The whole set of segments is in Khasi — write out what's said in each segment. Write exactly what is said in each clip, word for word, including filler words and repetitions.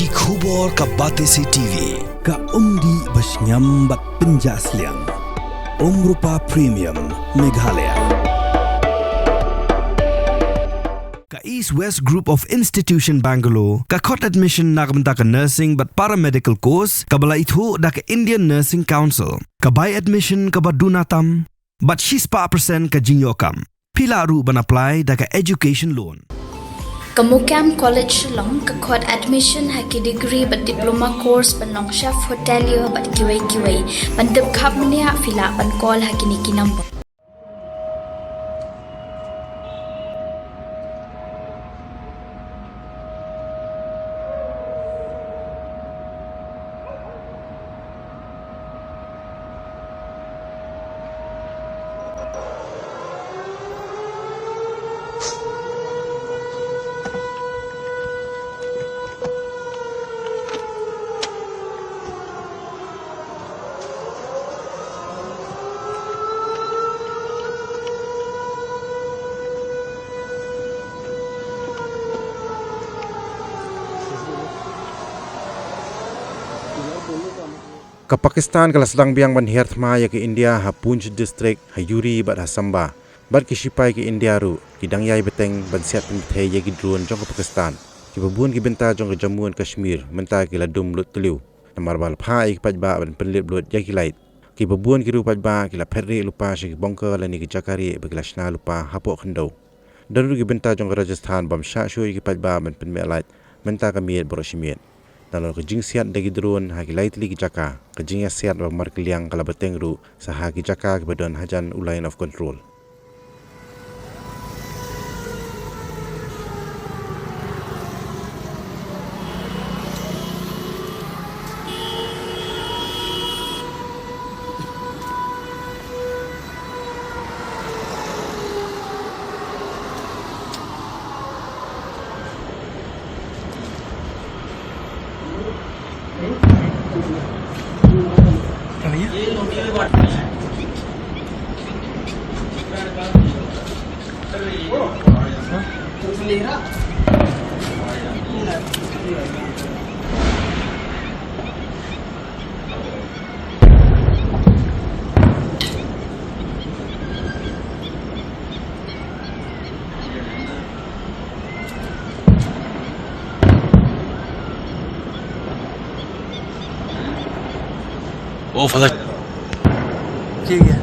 Ki khubor ka Batesi T V, ka umdih ba shngiam bad pynjah sliang. Umrupa Premium, Meghalaya. Ka East West Group of Institution Bangalore, ka khot admission na ka bynta ka nursing bad paramedical course, kaba la ithuh da ka Indian Nursing Council, ka bai admission kaba duna tam, bad shispah percent ka jingïoh kam. Phi lah ruh ban apply da ka education loan. Ka Mukam College Shillong ka khot admission ha ki degree bad diploma course ban long chef hotelier bad kiwei kiwei. Ban tip khapbniah phi lah ban call ha kine ki number. Ka Pakistan ka la sdang biang ban hiar thma ïa ka India ha Poonch District, ha Uri bad ha Samba. Bad ki shipai ki India ruh ki dang ïai bteng ban siat pynbthei ïa ki drone jong ka Pakistan. Kiba bun ki bynta jong ka Jammu and Kashmir mynta ki la dum lut tliw, namar ba la phah ïa ki paidbah ban pynlip lut ïa ki light. Kiba bun ki riew paidbah ki la phet rieh lypa sha ki bunker lane ki jaka rieh ba ki la shna lypa hapoh khyndew. Don ruh ki bynta jong ka Rajasthan bym shah shuh ïa ki paidbah ban pynmih light mynta ka miet baroh shi miet. Nalor ka jingsiat da ki drone ha ki lai tylli ki jaka, ka jingïasiat ba markylliang ka la bteng ruh sa ha ki jaka kiba don hajan u Line of Control. Oh, Father. ठीक है।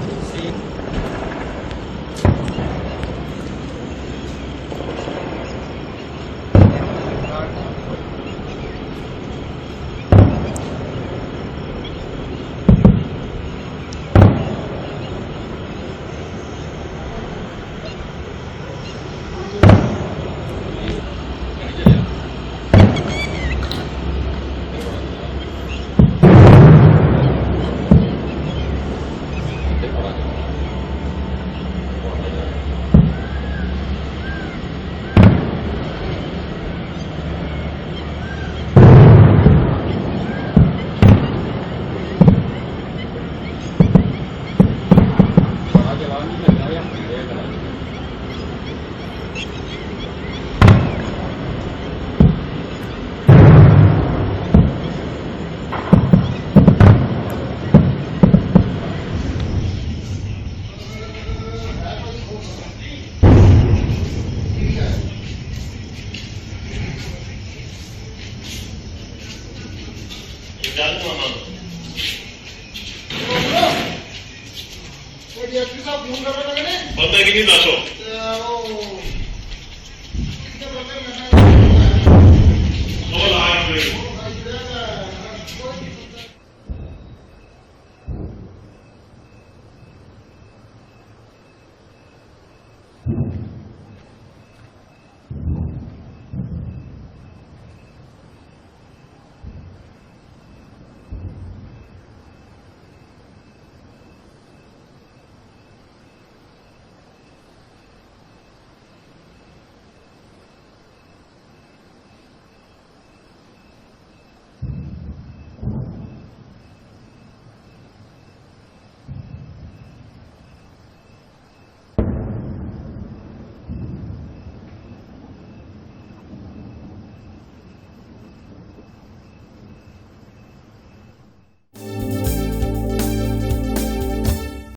Banda gini masuk.